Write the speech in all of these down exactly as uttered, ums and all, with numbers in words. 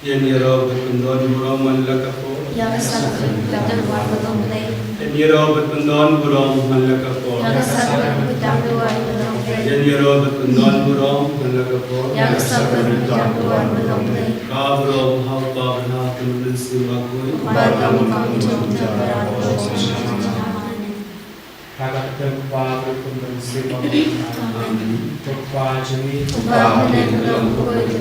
Ïa ngi ruh ban pyndon burom man la ka por. Ïa ka sap ka pyndonkam burom man la ka por. Ïa ka sap ka pyndonkam burom man la ka por. Ïa ka sap ka pyndonkam burom man la ka por. Ïa ngi ruh ban pyndon burom man la ka por. Ïa ka sap ka pyndonkam burom man la ka por. Ka burom ha u Kpa bad ha u Mynsiem Bakhuid. Bad ha u Kpa bad ha u Mynsiem Bakhuid. Amen. Ha ka kyrteng u Kpa bad u Mynsiem Bakhuid. Amen. Ko Kpa jong ngi. Uba ha bneng, ka long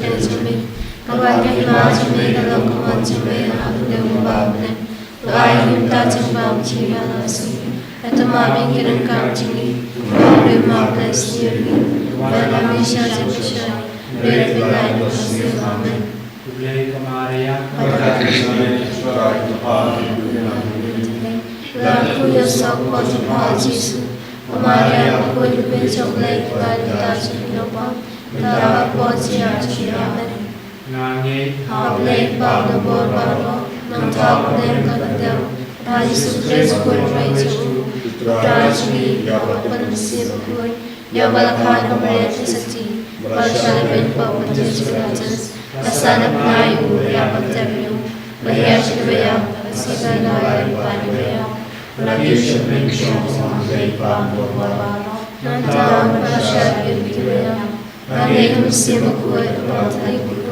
ka jong ngi. Ka wan ka hima jong ngi, ka long ka mon jong ngi, ha bneng uba ha bneng. To ai ïa ngi mynta jingbam jong ngi ba la ka sngi. Bad to map ïa ngi ki ryngkat jong ngi, kumba ngi map ïa ki sngewsih jong ngi. Bad ngim sngewsih ïa ki sngewsih jong ngi. Amen. Khublei ko Maria. Lada khublei ïa u Kpa Jisu. Ko Maria, khublei ïa u Blei, khublei ïa u Blei, khublei ïa u Blei. Nga ngeit ha U Blei Kpa Babor baroh, nongthaw bapher bapher, ha Jisu Khrist u Khun u Trai jong u, u Trai jong ngi, ïa uba la kynmaw, ïa uba la kha ha Maria Theisotti, ba la shah leit beiñ pop ha ka jingpynjot, la sah na bnai u, la ïap bad la tep ïa u, la hiar sha kawei ïap, la sah sha kawei ïap, la kiew sha ka bynta jong U Blei Kpa Babor baroh. Nangta ban pynshai ïa ki briew. Nga ngeit ha U Mynsiem Bakhuid, U Trai Bakhuid.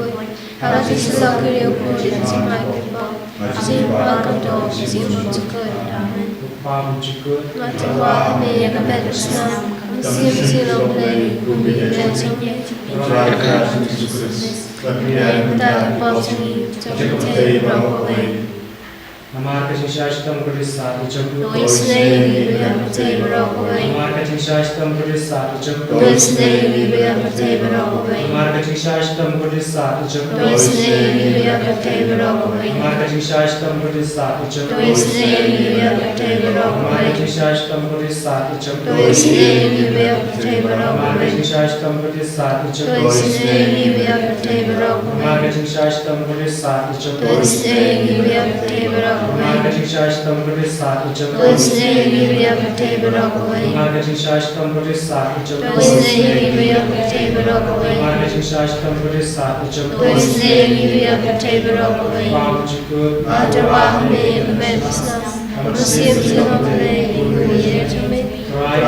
Ha ka jingsuk bakhuid, ha ka jingmai bakhuid. Ha ka jingpynbor, ha ka jingpynjot. Amen. Nga tyrwa ha me ïa ka met basnam. Mynsiem Bakhuid U Blei, u ïeit jong me. Trai ka Jisu Khrist. Kyrkhu ïa ngi ki pop jong ngi, mynta bad ha ka por ba ngi ïa kawei. Namar ka jingshah shitom ka dei sat jong u. To isynei ïa ngi ruh ïa ka pyrthei baroh kawei. Namar ka jingshah shitom ka dei sat jong u. To isynei ïa ngi ruh ïa ka pyrthei baroh kawei. Namar ka jingshah shitom ka dei sat jong u. To isynei ïa ngi ruh ïa ka pyrthei baroh kawei. Namar ka jingshah shitom ka dei sat jong u. To isynei ïa ngi ruh ïa ka pyrthei baroh kawei. Namar ka jingshah shitom ka dei sat jong u. To isynei ïa ngi ruh ïa ka pyrthei baroh kawei. Namar ka jingshah shitom ka dei sat jong u. To isynei ïa ngi ruh ïa ka pyrthei baroh kawei. Namar ka jingshah shitom ka dei sat jong u. To isynei ïa ngi ruh ïa ka pyrthei baroh kawei. Namar ka jingshah shitom ka dei sat jong u. To isynei ïa ngi ruh ïa ka pyrthei baroh kawei. Namar ka jingshah shitom ka dei sat jong u. To isynei ïa ngi ruh ïa ka pyrthei baroh kawei. Namar ka jingshah shitom ka dei sat jong u. To isynei ïa ngi ruh ïa ka pyrthei baroh kawei. Nga tyrwa ha me ïa ka met basnam. Mynsiem Bakhuid U Blei, u ïeit jong me. Trai ka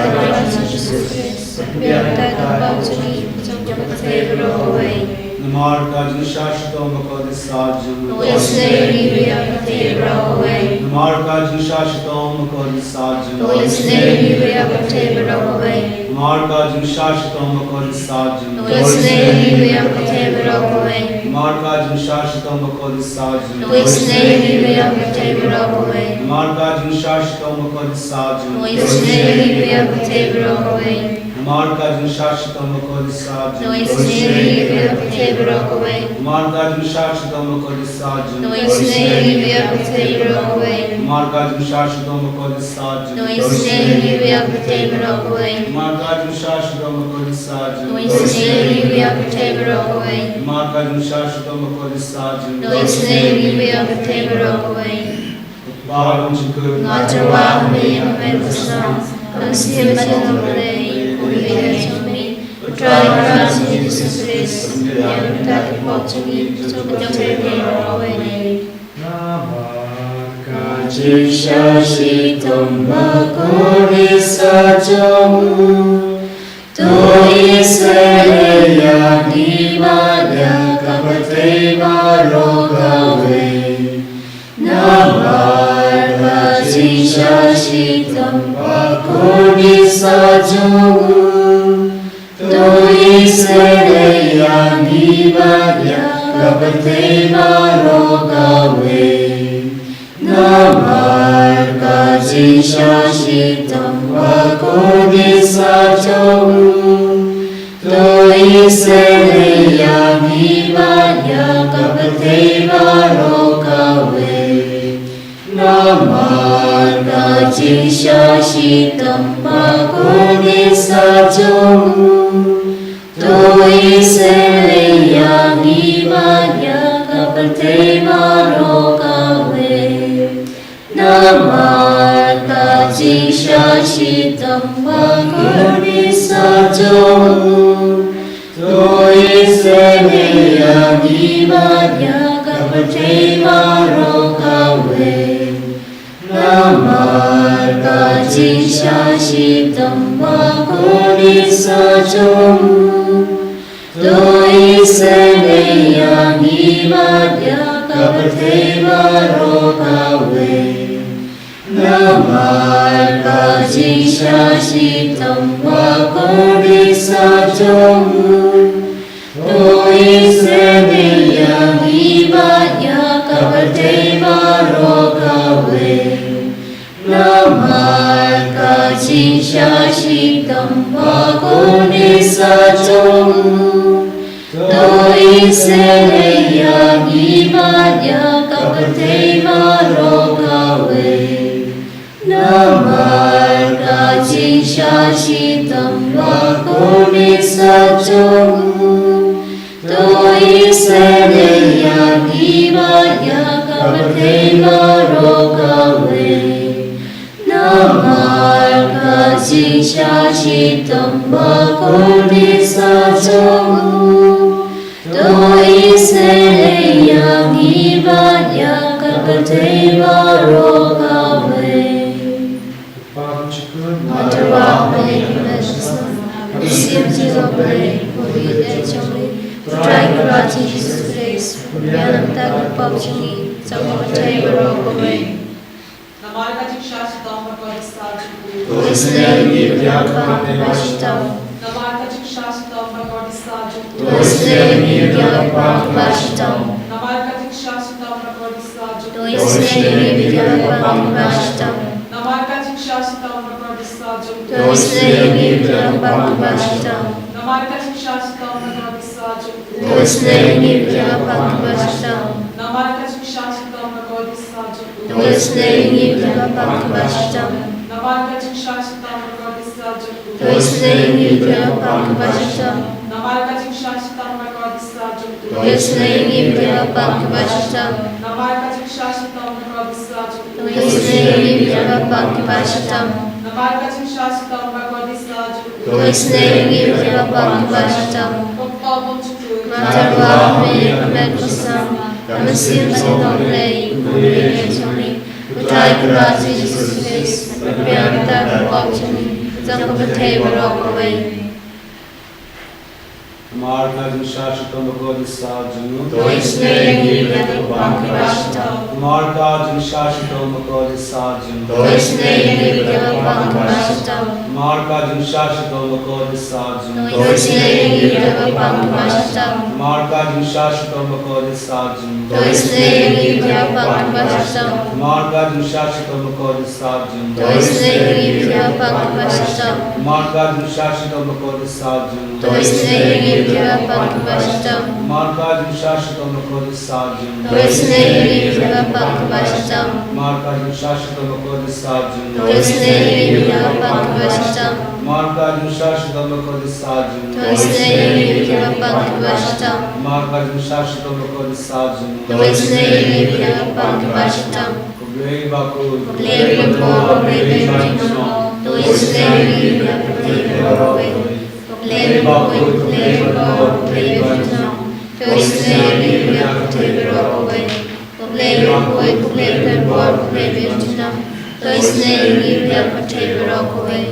Jisu Khrist. Kyrkhu ïa ngi ki pop jong ngi, mynta bad ha ka por ba ngi ïa kawei. Namar ka jingshah shitom bakhuid sat jong u. To isynei ïa ngi ruh ïa ka pyrthei baroh kawei. Namar ka jingshah shitom bakhuid sat jong u. To isynei ïa ngi ruh ïa ka pyrthei baroh kawei. Namar ka jingshah shitom bakhuid sat jong u. To isynei ïa ngi ruh ïa ka pyrthei baroh kawei. Namar ka jingshah shitom bakhuid sat jong u. To isynei ïa ngi ruh ïa ka pyrthei baroh kawei. Namar ka jingshah shitom bakhuid sat jong u. To isynei ïa ngi ruh ïa ka pyrthei baroh kawei. Namar ka jingshah shitom bakhuid sat jong u. To isynei ïa ngi ruh ïa ka pyrthei baroh kawei. Namar ka jingshah shitom bakhuid sat jong u. To isynei ïa ngi ruh ïa ka pyrthei baroh kawei. Namar ka jingshah shitom bakhuid sat jong u. To isynei ïa ngi ruh ïa ka pyrthei baroh kawei. Namar ka jingshah shitom bakhuid sat jong u. To isynei ïa ngi ruh ïa ka pyrthei baroh kawei. Namar ka jingshah shitom bakhuid sat jong u. To isynei ïa ngi ruh ïa ka pyrthei baroh kawei. Ba kum jingkut. Nga tyrwa ha me ïa ka met basnam. Ka mynsiem jong U Blei, u ïeit jong me. U Trai ka Jisu Khrist. Kyrkhu ïa ngi mynta bad ha ka por ba ngi ïa kawei. Namar ka jingshah shitom bakhuid sat jong u. To isynei ïa ngi bad ïa ka pyrthei baroh kawei. Namar ka jingshah shitom bakhuid sat jong u. To isynei ïa ngi bad ïa ka pyrthei baroh kawei. Namar ka jingshah shitom bakhuid sat jong u. To isynei ïa ngi bad ïa ka pyrthei baroh kawei. Namar ka jingshah shitom bakhuid sat jong u. To isynei ïa ngi bad ïa ka pyrthei baroh kawei. Namar ka jingshah shitom bakhuid sat jong u. To isynei ïa ngi bad ïa ka pyrthei baroh kawei. Namar ka jingshah shitom bakordit sa jong u, to isynei ïa ngi bad ïa ka pyrthei baroh kawei. Namar ka jingshah shitom bakordit sa jong u, to isynei ïa ngi bad ïa ka pyrthei baroh kawei. Namar ka jingshah shitom bakordit sa jong u, to isynei ïa ngi bad ïa ka pyrthei baroh kawei. Namar ka jingshah shitom bakordit sa jong u, to isynei ïa ngi bad ïa ka pyrthei baroh kawei. Namar ka jingshah shitom bakordit sa jong u, to isynei ïa ngi bad ïa ka pyrthei baroh kawei. Pam jukut. Nga tyrwa ha U Blei, ka mynsiem jong U Blei, U Blei jong ngi, U Trai Kynrad Jisu Khrist, u biang na ka bynta ki pop jong ngi, jong ka pyrthei baroh kawei. Namar ka jingshah shitom bakordit sa jong u, to isynei ïa ngi bad ïa ka pyrthei baroh kawei. Namar ka jingshah shitom bakordit sa jong u, to isynei ïa ngi bad ïa ka pyrthei baroh kawei. Namar ka jingshah shitom bakordit sa jong u, to isynei ïa ngi bad ïa ka pyrthei baroh kawei. Namar ka jingshah shitom bakordit sa jong u, to isynei ïa ngi bad ïa ka pyrthei baroh kawei. Namar ka jingshah shitom bakordit sa jong u, to isynei ïa ngi bad ïa ka pyrthei baroh kawei. Namar ka jingshah shitom bakordit sa jong u, to isynei ïa ngi bad ïa ka pyrthei baroh kawei. Namar ka jingshah shitom bakordit sa jong u, to isynei ïa ngi bad ïa ka pyrthei baroh kawei. Namar ka jingshah shitom bakordit sa jong u, to isynei ïa ngi bad ïa ka pyrthei baroh kawei. Namar ka jingshah shitom bakordit sa jong u, to isynei ïa ngi bad ïa ka pyrthei baroh kawei. Namar ka jingshah shitom bakordit sa jong u, to isynei ïa ngi bad ïa ka pyrthei baroh kawei. Nga tyrwa ha me, ka met ka sem, ka mynsiem jong U Blei, U Blei jong ngi, U Trai Kynrad Jisu Khrist, u biang na ka bynta ki pop jong ngi, jong ka pyrthei baroh kawei. Namar ka jingshah shitom bakordit sa jong u, to isynei ïa ngi bad ïa ka pyrthei baroh kawei. Namar ka jingshah shitom bakordit sa jong u, to isynei ïa ngi bad ïa ka pyrthei baroh kawei. Namar ka jingshah shitom bakordit sa jong u, to isynei ïa ngi bad ïa ka pyrthei baroh kawei. Namar ka jingshah shitom bakordit sa jong u, to isynei ïa ngi bad ïa ka pyrthei baroh kawei. Namar ka jingshah shitom bakordit sa jong u, to isynei ïa ngi bad ïa ka pyrthei baroh kawei. Namar ka jingshah shitom bakordit sa jong u, to isynei ïa ngi bad ïa ka pyrthei baroh kawei. Namar ka jingshah shitom bakordit sa jong u, to isynei ïa ngi bad ïa ka pyrthei baroh kawei. Namar ka jingshah shitom bakordit sa jong u, to isynei ïa ngi bad ïa ka pyrthei baroh kawei. Namar ka jingshah shitom bakordit sa jong u, to isynei ïa ngi bad ïa ka pyrthei baroh kawei. Namar ka jingshah shitom bakordit sa jong u, to isynei ïa ngi bad ïa ka pyrthei baroh kawei. Ko Blei bakhuid, ko Blei bajunom, ko Blei bajunom, to isynei ïa ngi bad ïa ka pyrthei baroh kawei. Ko Blei bakhuid, ko Blei bajunom, ko Blei bajunom, to isynei ïa ngi bad ïa ka pyrthei baroh kawei. Ko Blei bakhuid, ko Blei bajunom, ko Blei bajunom, to isynei ïa ngi bad ïa ka pyrthei baroh kawei.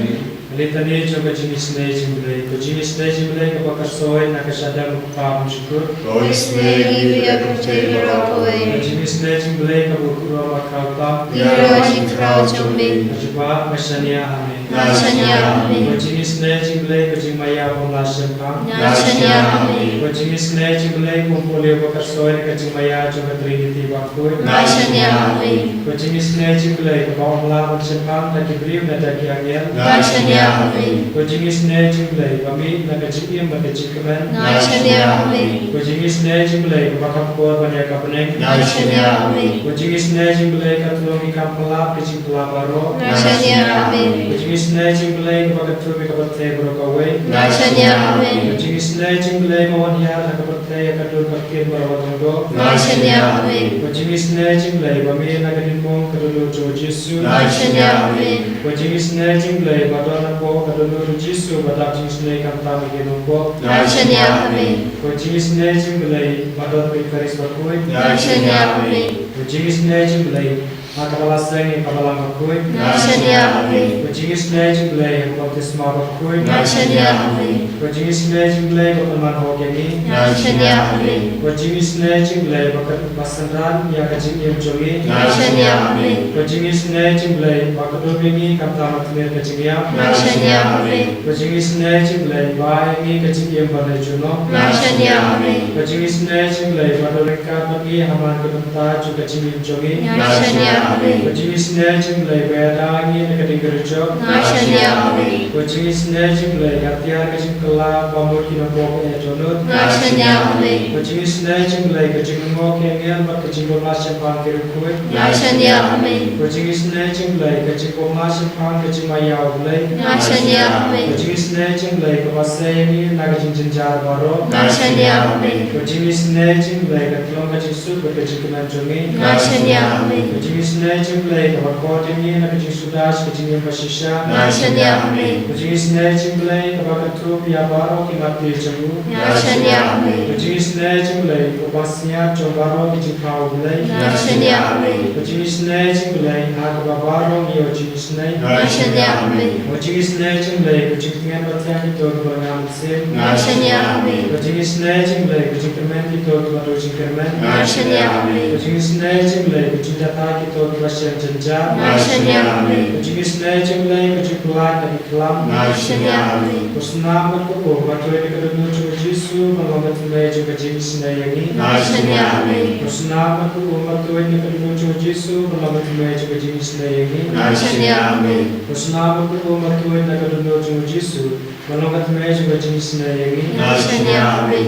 Ka Litani jong ka jingisynei jong U Blei. Ka jingisynei jong U Blei kaba ka soi na ka shadem u kpa bymjukut, to isynei ïa ngi bad ïa ka pyrthei baroh kawei. Ka jingisynei jong U Blei kaba u kynroh ba khraw tam, phi ruh ka jingkhraw jong me. Ka jubab, nga shaniah ha me. Nga shaniah ha me. Ka jingisynei jong U Blei ka jingmaïa bym lah shemphang. Nga shaniah ha me. Ka jingisynei jong U Blei kum u briew ba ka soi na ka jingmaïa jong ka Trinity bakhuid. Nga shaniah ha me. Ka jingisynei jong U Blei kaba ym lah ban shemphang da ki briew ne da ki angel. Nga shaniah ha me. Ka jingisynei jong U Blei ba mih na ka jingim bad ka jingkmen. Nga shaniah ha me. Ka jingisynei jong U Blei kaba kham kor ban ïa ka bneng. Nga shaniah ha me. Ka jingisynei jong U Blei ka tlung ïa ka jingpyllait, ka jingpyllait baroh. Nga shaniah ha me. Ka jingisynei jong U Blei kaba ka kthup ïa ka pyrthei baroh kawei. Nga shaniah ha me. Ka jingisynei jong U Blei ba wan hiar ha ka pyrthei Ïa ka dur ka ktien baroh ba dang doh. Nga shaniah, amen. Ko jingisynei jong U Blei ba mih na ka diengphna ka dohnud jong u Jisu. Nga shaniah, amen. Ko jingisynei jong U Blei ba don hapoh ka dohnud u Jisu ba dap jingisynei khamtam ïa ki nongpop. Nga shaniah, amen. Ko jingisynei jong U Blei ba don ha u Eucharist bakhuid. Nga shaniah, amen. Ko jingisynei jong U Blei ha kaba la seng ïa ka Balang bakhuid. Nga shaniah, amen. Ko jingisynei jong U Blei ha ka baptisma bakhuid. Nga shaniah, amen. Ko jingisynei jong U Blei ba pynman hok ïa ngi. Nga shaniah, amen. Ko jingisynei jong U Blei ba ka, ba synran ïa ka jingim jong ngi. Nga shaniah, amen. Ko jingisynei jong U Blei ba kdup ïa ngi khamtam ha ka tmier ka jingïap. Nga shaniah, amen. Ko jingisynei jong U Blei ba ai ïa ngi ka jingim ban leit junom. Nga shaniah, amen. Ko jingisynei jong U Blei ba don ryngkat bad ngi ha man ka bynta jong ka jingim jong ngi. Nga shaniah, amen. Ko jingisynei jong U Blei ba ïada ïa ngi na ka ding ka jong. Nga shaniah, amen. Ko jingisynei jong U Blei ba ïatiar ka jingkylla ba mut ki nongpop eh dohnud. Nga shaniah, amen. Ko jingisynei jong U Blei ka jinglyngngoh ki angel bad ka jingbymlah shemphang ki riewkhuid. Nga shaniah, amen. Ko jingisynei jong U Blei ka jingbymlah shemphang ka jingmaïa U Blei. Nga shaniah, amen. Ko jingisynei jong U Blei kaba sei ïa ngi na ka jingjynjar baroh. Nga shaniah, amen. Ko jingisynei jong U Blei ka tyllong ka jingsuk bad ka jingkmen jong ngi. Nga shaniah, amen. Ko jingisynei jong U Blei kaba khot ïa ngi na ka jingsuda sha ka jingim bashisha. Nga shaniah, amen. Ko jingisynei jong U Blei kaba kynthup ïa baroh ki mat jong u. Nga shaniah, amen. Ko jingisynei jong U Blei kaba sñiat jong baroh ki jingthaw U Blei. Nga shaniah, amen. Ko jingisynei jong U Blei ha kaba baroh ngi ïoh jing Nga shaniah, amen. Ko jingisynei jong U Blei, ko jingtngen bad jingthoh kiba ngam mynsiem. Nga shaniah, amen. Ko jingisynei jong U Blei, ko jingkyrmen kito kiba duh jingkyrmen. Nga shaniah, amen. Ko jingisynei jong U Blei, ko jingjahthait kito kiba shem jynjar. Nga shaniah, amen. Ko jingisynei jong U Blei, ko jingpyllait na ki khlam. Nga shaniah, amen. Ko snam bad ko um ba tuid na ka dohnud jong u Jisu, ban long ka thymmei jong ka jingisynei ïa ngi. Nga shaniah, amen. Ko snam bad ko um ba tuid na ka dohnud jong u Jisu, ban long ka thymmei jong ka jingisynei ïa ngi. Nga shaniah, amen. Ko snam bad ko um ba tuid na ka dohnud jong u Jisu, ban long ka thymmei jong ka jingisynei ïa ngi. Nga shaniah, amen.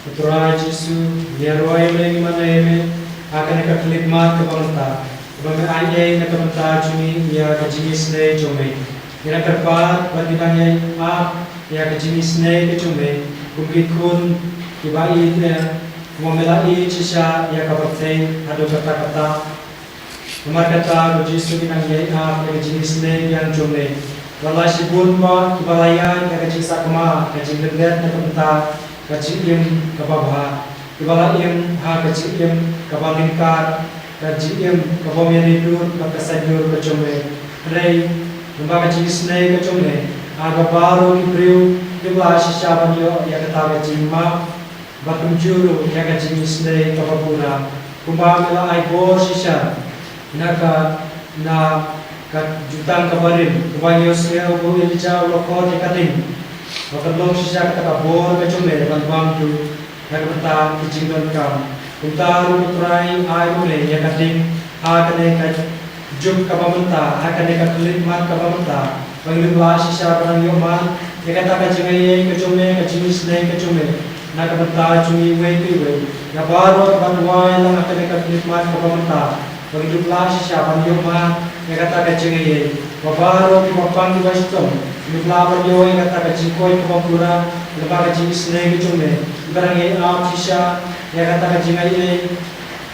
Ko Trai Jisu, ngi ïaroh ïa me, ngi mane ïa me ha kane ka khyllipmat kaba mynta, kaba me ai ei na ka bynta jong ngi ïa ka jingisynei jong me. Ngi la kyrpad ba ngin nang ïai ap ïa ka jingisynei ka jong me kum ki khun kiba ïeit, eh, kumba me la ïeit shisha ïa ka pyrthei haduh katta katta. Namar kata ko Jisu, ngi nang ïai ap ïa ka jingisynei biang jong me. Wat la shibun pat kiba la ïaid ha ka jingsakma, ka jinglyndet na ka bynta ka jingim kaba bha, kiba la im ha ka jingim kaba lyngkar, ka jingim kaba bym ïa dur bad ka saiñdur ka jong me. Hynrei lyngba ka jingisynei ka jong me, ai ba baroh ki briew kim lah shisha ban ïoh ïa kata ka jingmap bad kumjuh ruh ïa ka jingisynei kaba pura, kumba me la ai bor shisha na ka, na ka jutang kaba rim, kumba ngi ïohsngew ba u Elijah u la khot ïa ka ding ba kan long shisha kata ka bor ka jong me ban bam duh na ka bynta ki jingdonkam. Kumta ruh ko Trai, ai ma me ïa ka ding ha kane ka juk kaba mynta, ha kane ka khyllipmat kaba mynta, ba ngin ym lah shisha ban ïoh man ïa kata ka jingaiei ka jong me, ka jingisynei ka jong me na ka bynta jong iwei pa iwei. Ïa baroh kiba duwai lang ha kane ka khyllipmat kaba mynta, ba ngin ym lah shisha ban ïoh man ïa kata ka jingaiei. Ba baroh kiba pang kiba shitom, ngin ym lah ban ïoh ïa kata ka jingkoit kaba pura lyngba ka jingisynei ka jong me. Ngi dang ïai ap shisha ïa kata ka jingaiei,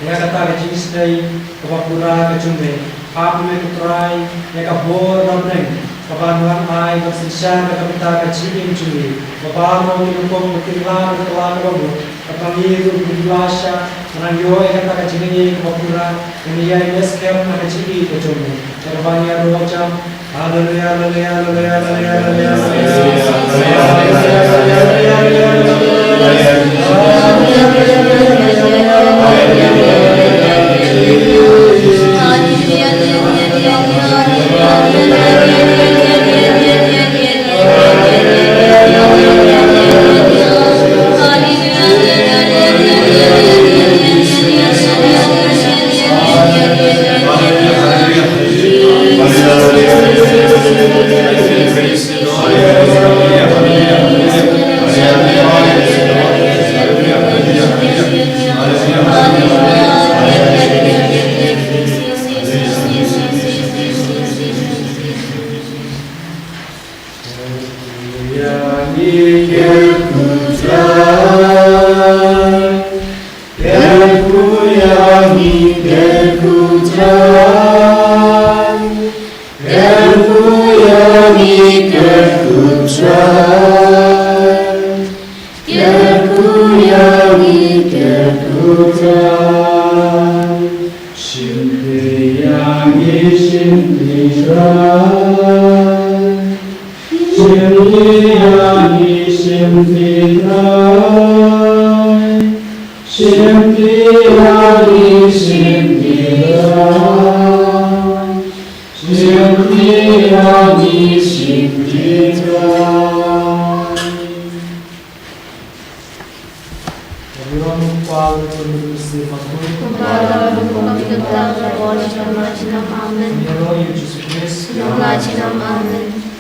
ïa kata ka jingisynei kaba pura ka jong me. Ap ma me ko Trai ïa ka bor ba bneng kaban wan ai ban synshar na ka bynta ka jingim jong ngi. Ba baroh ki nongpop ba kin lah ban kylla kaba mut, kaba ngi ruh ngim lah shisha ban ïoh ïa kata ka jingim kaba pura, ngin ïai leh skhem ha ka jingim ka jong me. Ïa kaba ngi ïaroh jam. Haleluya, haleluya, haleluya, haleluya, haleluya. Kyrkhu ïa ngi, kyrkhu Trai. Shimti ïa ngi, shimti Trai. Shimti ïa ngi, shimti Trai. Shimti ïa ngi, shimti Trai. Shimti ïa ngi, shimti Trai. Amen. Amen.